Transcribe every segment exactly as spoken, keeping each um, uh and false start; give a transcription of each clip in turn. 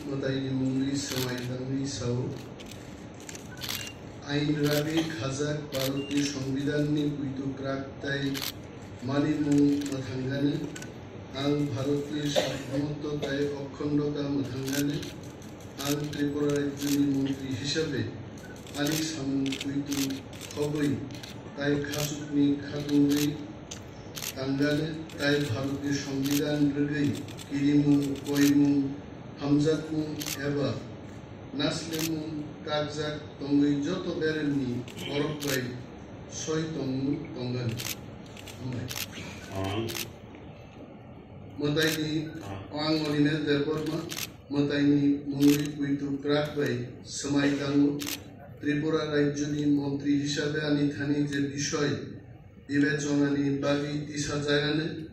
mwtaini mungwi swmai tangwi sao, ain ragwi khajak Bharatni Songbidanni poito kwrak tei manimung mwthangani, ang Bharatni Sarbobomoto tei Okhondo ta mwthangani, ang Tripura Rajyoni montri hisabe ani samung poito khogwi tei khachukni khatungwi tangani tei Bharatni Songbidan rwgwi kirimung, koimung, hamjakmung eba naslemung kakjak tongwi joto beremni borok bai soi tongmung tongani. Hambai. Ang. Mwtaini, ang Olinesh Debbarma, mwtaini mungwi poito kwrak bai swmai tango, Tripura Rajyoni montri hisabe ani thani je bisoi bibechonani bagwi tisajagani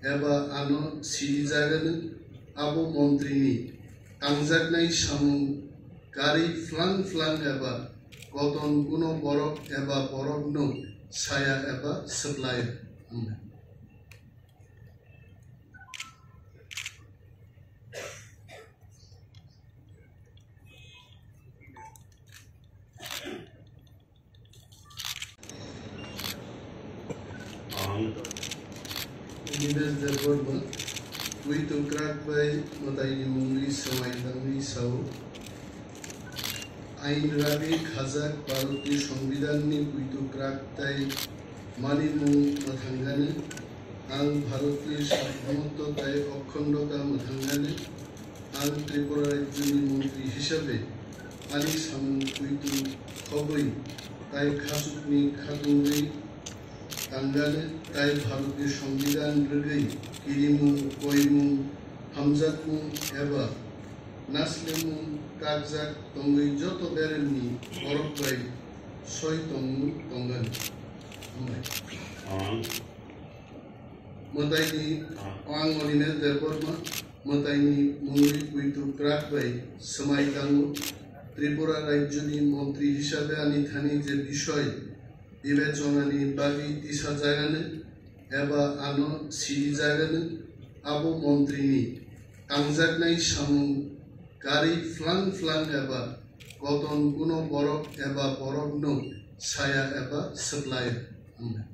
eba ano sirijagani, abo montrini tangjaknai samung karwi phlang phlang eba koton kuno borok eba borokno saya eba swplaiya. Hambai. Ang Dinesh Debbarma, poito kwrak bai mwtaini mungwi swmai tangwi sao, ain ragwi khajak Bharatni Songbidanni poito kwrak tei manimung mwthangani, ang Bharatni Sarbobomoto tei Okhondo ta mwthangani, ang Tripura Rajyoni montri hisabe ani samung poito khogwi tei khachukni khatungwi tangani tei Bharatni Songbidan rwgwi kirimung, koimung, hamjakmung eba naslemung kakjak tongwi joto beremni borok bai soi tongmung tongani. Hambai. Ang. Mwtaini, ang Olinesh Debbarma, mwtaini mungwi poito kwrak bai swmai tango, Tripura Rajyoni montri hisabe ani thani je bisoi bibechonani bagwi tisajagani eba ano sirijagani, abo montrini tangjaknai samung karwi phlang phlang eba koton kuno borok eba borokno saya eba swplaiya. Hambai.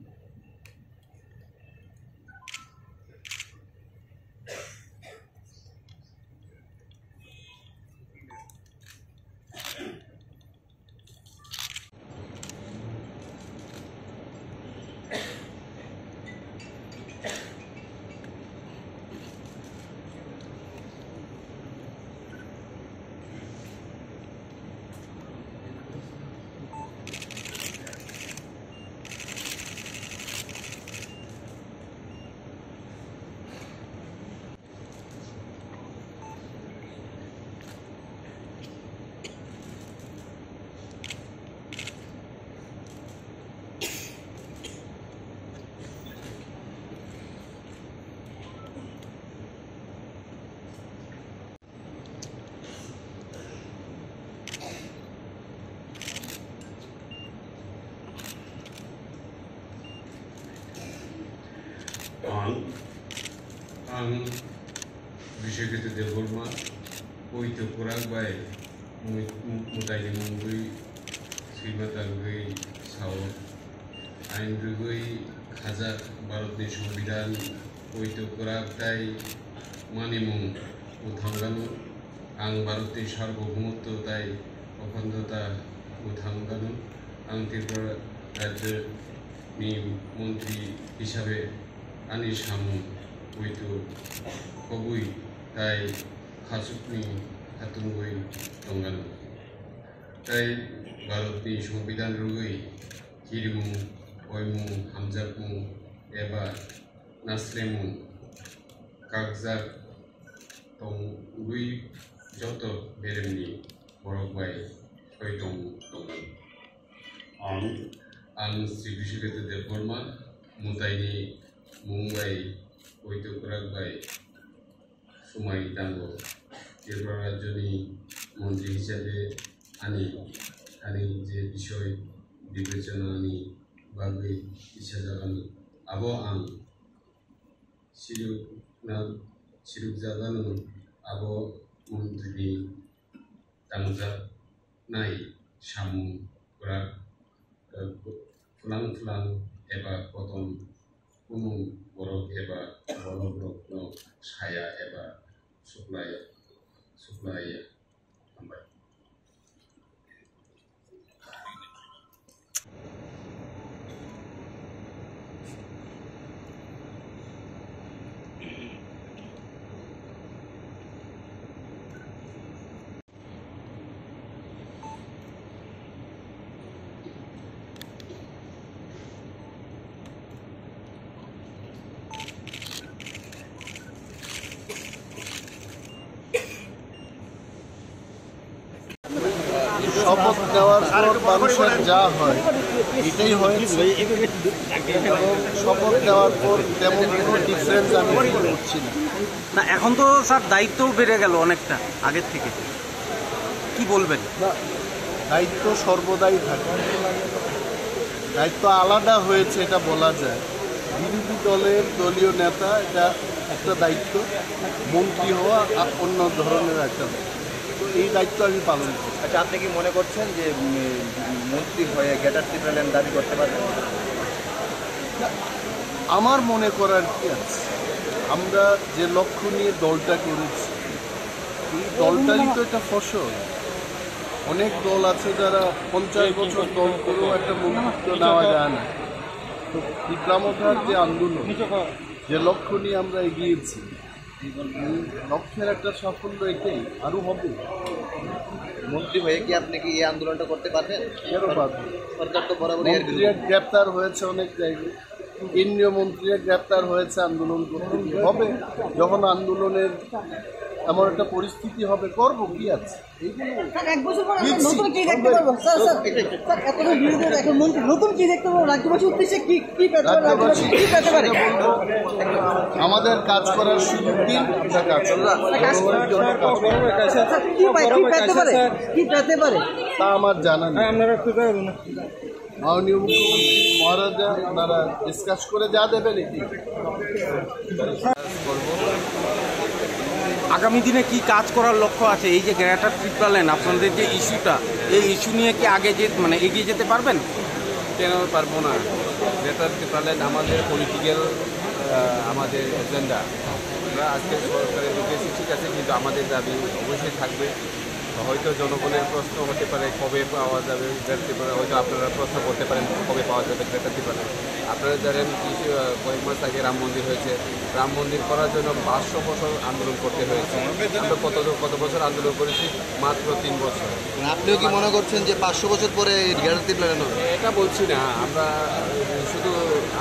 Ang, ang Biswakirti Debbarma, poito kwrak bai mui-, mu-, mwtaini mungwi swima tangwi sao. Ain rwgwi khajak Bharatni Songbidan, poito kwrak tei manimung mwthangano, ang Bharatni Sarbobomoto tei Okhondo ta mwthangano, ang Tripura Rajyoni montri hisabe ani samung poito khogwi tei khachukni khatungwi tongano. Tei Bharatni Songbidan rwgwi kirimung, koimung, hamjakmung eba naslemung kakjak tongwi joto beremni borok bai soi tong-, tongmani. Ang, ang Sri Biswakirti Debbarma, mwtaini mung bai poito kwrak bai swmai tango. Tripura Rajyoni montri hisabe ani, ani je bisoi bibechanani bagwi tisajagani, abo ang sirukna, sirukjagano, abo Montri ni tangjaknai samung kwrak, eh, phulang phulang eba koton kunu borok eba borok rokno saya eba suklai, suklaiya. Hambai. শপথ নেওয়ার পর মানুষের যা হয়, এটাই হয়েছে। এবং শপথ নেওয়ার পর তেমন কোনো ডিফারেন্স আমি ফিল করছি না। না, এখন তো স্যার দায়িত্বও বেড়ে গেল অনেকটা আগের থেকে, কি বলবেন? না, দায়িত্ব সর্বদাই থাকে। দায়িত্ব আলাদা হয়েছে, এটা বলা যায়। বিরোধী দলের দলীয় নেতা, এটা একটা দায়িত্ব, মন্ত্রী হওয়া আর অন্য ধরনের একটা দায়িত্ব। তো এই দায়িত্ব আমি পালন করছি। আচ্ছা, আপনি কি মনে করছেন যে, উম, মন্ত্রী হয়ে গ্রেটার ত্রিপুরাল্যান্ড দাবি করতে পারবেন? না, আমার মনে করার কি আছে, আমরা যে লক্ষ্য নিয়ে দলটা করেছি, এই দলটারই তো একটা ফসল। অনেক দল আছে যারা পঞ্চাশ বছর দল করেও একটা মন্ত্রিত্ব নেওয়া যায় না। তো বিপ্লব মথার যে আন্দোলন, যে লক্ষ্য নিয়ে আমরা এগিয়েছি, এই লক্ষ্যের একটা সাফল্য এটাই, আরো হবে। মন্ত্রী হয়ে কি আপনি কি এই আন্দোলনটা করতে পারবেন? কেন পারবো? সরকার তো বরাবরই আর কি মন্ত্রীরা গ্রেপ্তার হয়েছে অনেক জায়গায়, কেন্দ্রীয় মন্ত্রীরা গ্রেপ্তার হয়েছে আন্দোলন করতে গিয়ে। হবে, যখন আন্দোলনের এমন একটা পরিস্থিতি হবে, করবো, কি আছে? এইগুলো স্যার, এক বছর পর আমরা বুঝছি। নতুন কি দেখতে পারবো? স্যার, স্যার, স্যার, এতদিন বিরোধী এখন মন্ত্রী, নতুন কি দেখতে পারবো? রাজ্যবাসীর উদ্দেশ্যে কি, কি পেতে পারে? রাজ্যবাসী রাজ্যবাসী কি পেতে পারে? আমাদের কাজ করার সুযোগ দিন, আমরা কাজ করব। স্যার, কাজ করব। স্যার, কি পাই, কি পেতে পারে? কি পেতে পারে? তা আমার জানা নেই। আপনারা একটু যাবেন না। মাননীয় মুখ্যমন্ত্রী মহারাজা, ওনারা ডিসকাস করে যা দেবেন এটি। আগামী দিনে কি কাজ করার লক্ষ্য আছে? এই যে গ্রেটার ত্রিপুরাল্যান্ড, আপনাদের যে ইস্যুটা, এই ইস্যু নিয়ে কি আগে যে, মানে, এগিয়ে যেতে পারবেন? কেন পারবো না? গ্রেটার ত্রিপুরাল্যান্ড আমাদের পলিটিক্যাল, আহ, আমাদের এজেন্ডা। আমরা আজকে সরকারে ঢুকেছি, ঠিক আছে, কিন্তু আমাদের দাবি অবশ্যই থাকবে। হয়তো জনগণের প্রশ্ন হতে পারে, কবে পাওয়া যাবে, হয়তো আপনারা প্রশ্ন করতে পারেন, কবে পাওয়া যাবে গ্রেটার ত্রিপুরাল্যান্ড। আপনারা জানেন, কিছু, আহ, কয়েক মাস আগে রাম মন্দির হয়েছে। রাম মন্দির করার জন্য পাঁচশো বছর আন্দোলন করতে হয়েছে। আমরা কত, কত বছর আন্দোলন করেছি? মাত্র তিন বছর। মানে, আপনিও কি মনে করছেন যে পাঁচশো বছর পরে এই গ্রেটার ত্রিপুরাল্যান্ড হবে? এটা বলছি না, আমরা, আহ, শুধু,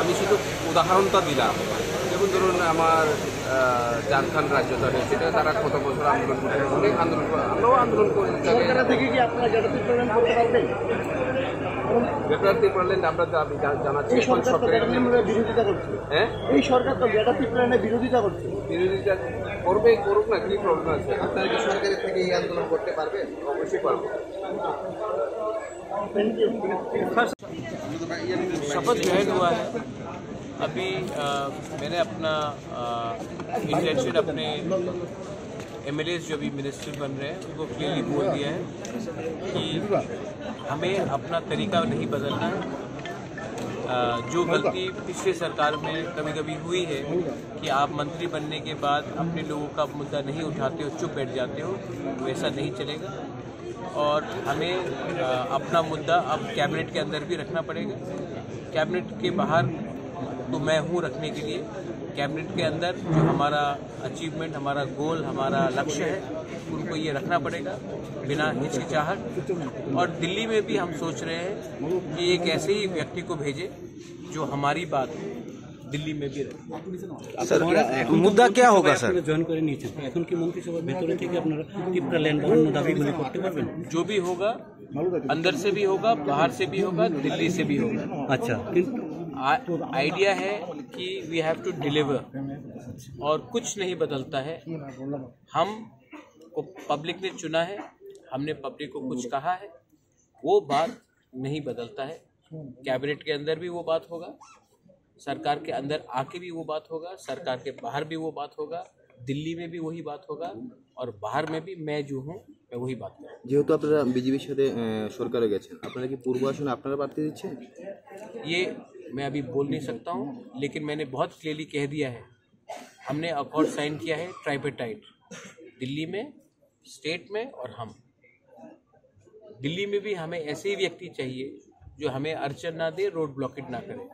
আমি শুধু উদাহরণটা দিলাম। যেমন ধরুন, আমার আহ, জারখান্ড রাজ্যটা রয়েছে, এটা তারা কত বছর আন্দোলন করে, অনেক আন্দোলন করে, আমরাও আন্দোলন করে। সরকার থেকে কি আপনারা গ্রেটার ত্রিপুরাল্যান্ড করতে পারবেন? গ্রেটার ত্রিপুরাল্যান্ড আমরা দাবি জা-, জানাচ্ছি এই এখন সরকার তো সরকারের গ্রেটার ত্রিপুরাল্যান্ডের বিরোধিতা করছে। হ্যাঁ? এই সরকার তো গ্রেটার ত্রিপুরাল্যান্ডের বিরোধিতা করছে। বিরোধিতা করবে, করুক না, কি প্রবলেম আছে? আপনারা কি সরকারের থেকে এই আন্দোলন করতে পারবেন? অবশ্যই পারবো। Thank you. शपथ ग्रहण हुआ है। अभी, अ, मैंने अपना, अ, इंटेंशन अपने एमएलएज़ जो भी मिनिस्टर बन रहे हैं, उनको क्लियरली बोल दिया है कि हमें अपना तरीका नहीं बदलना है। अ, जो गलती पिछले सरकार में कभी-कभी हुई है कि आप मंत्री बनने के बाद अपने लोगों का मुद्दा नहीं उठाते हो, चुप बैठ जाते हो, वैसा नहीं चलेगा। और हमें, अ, अपना मुद्दा अब कैबिनेट के अंदर भी रखना पड़ेगा। कैबिनेट के बाहर तो मैं हूँ रखने के लिए, कैबिनेट के अंदर जो हमारा अचीवमेंट, हमारा गोल, हमारा लक्ष्य है, उनको ये रखना पड़ेगा बिना हिचकिचाहट। और दिल्ली में भी हम सोच रहे हैं कि एक ऐसे ही व्यक्ति को भेजें जो हमारी बात दिल्ली में भी रहे। স্যার, মুদ্দা কে হোগা, স্যার? আপনারা জয়েন করে নিয়েছেন, এখন কি মন্ত্রিসভার ভেতরে থেকে আপনারা ত্রিপুরাল্যান্ড অন্য দাবিগুলি করতে পারবেন? जो भी होगा, अंदर से भी होगा, बाहर से भी होगा, दिल्ली से भी होगा। আচ্ছা, কিন্তু আ-, आइडिया है कि we have to deliver, और कुछ नहीं बदलता है। हम को पब्लिक ने चुना है, हमने पब्लिक को कुछ कहा है, वो बात नहीं बदलता है। कैबिनेट के अंदर भी वो बात होगा, सरकार के अंदर आके भी वो बात होगा, सरकार के बाहर भी वो बात होगा। दिल्ली में भी वही बात होगा और बाहर में भी मैं जो हूँ, मैं वही बात करूँ। যেহেতু আপনারা বিজেপির সাথে আহ, সরকারে গেছেন, আপনারা কি পূর্ব আসনে আপনারা প্রার্থী দিচ্ছেন? ये मैं अभी बोल नहीं सकता हूँ, लेकिन मैंने बहुत क्लियरली कह दिया है, हमने अकॉर्ड साइन किया है ट्राइपेटाइट, दिल्ली में, स्टेट में और हम। दिल्ली में भी हमें ऐसे ही व्यक्ति चाहिए जो हमें अड़चन ना दे, रोड ब्लॉकेट ना करे।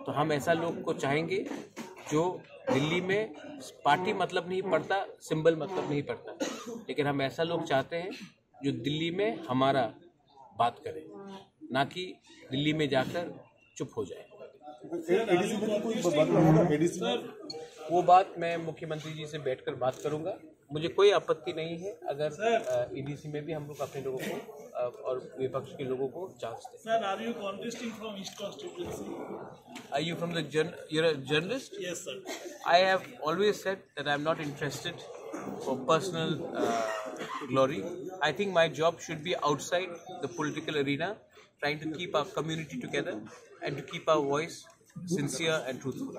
तो हम ऐसा लोग को चाहेंगे जो दिल्ली में पार्टी मतलब नहीं पड़ता, सिंबल मतलब नहीं पड़ता, लेकिन हम ऐसा लोग चाहते हैं जो दिल्ली में हमारा बात करे, ना कि दिल्ली में जाकर चुप हो जाए। एडीसी में तो कोई बदलाव होगा? एडीसी में वो बात मैं मुख्यमंत्री जी से बैठकर बात करूंगा। मुझे कोई आपत्ति नहीं है अगर ईडीसी में भी हम लोग अपने लोगों को अ, और विपक्ष के लोगों को चांस दें। Sir, are you contesting from East constituency? Are you from the jour- you're a journalist? Yes, sir. I have always said that I'm not interested for personal uh, glory. I think my job should be outside the political arena, trying to keep our community together and to keep our voice sincere and truthful.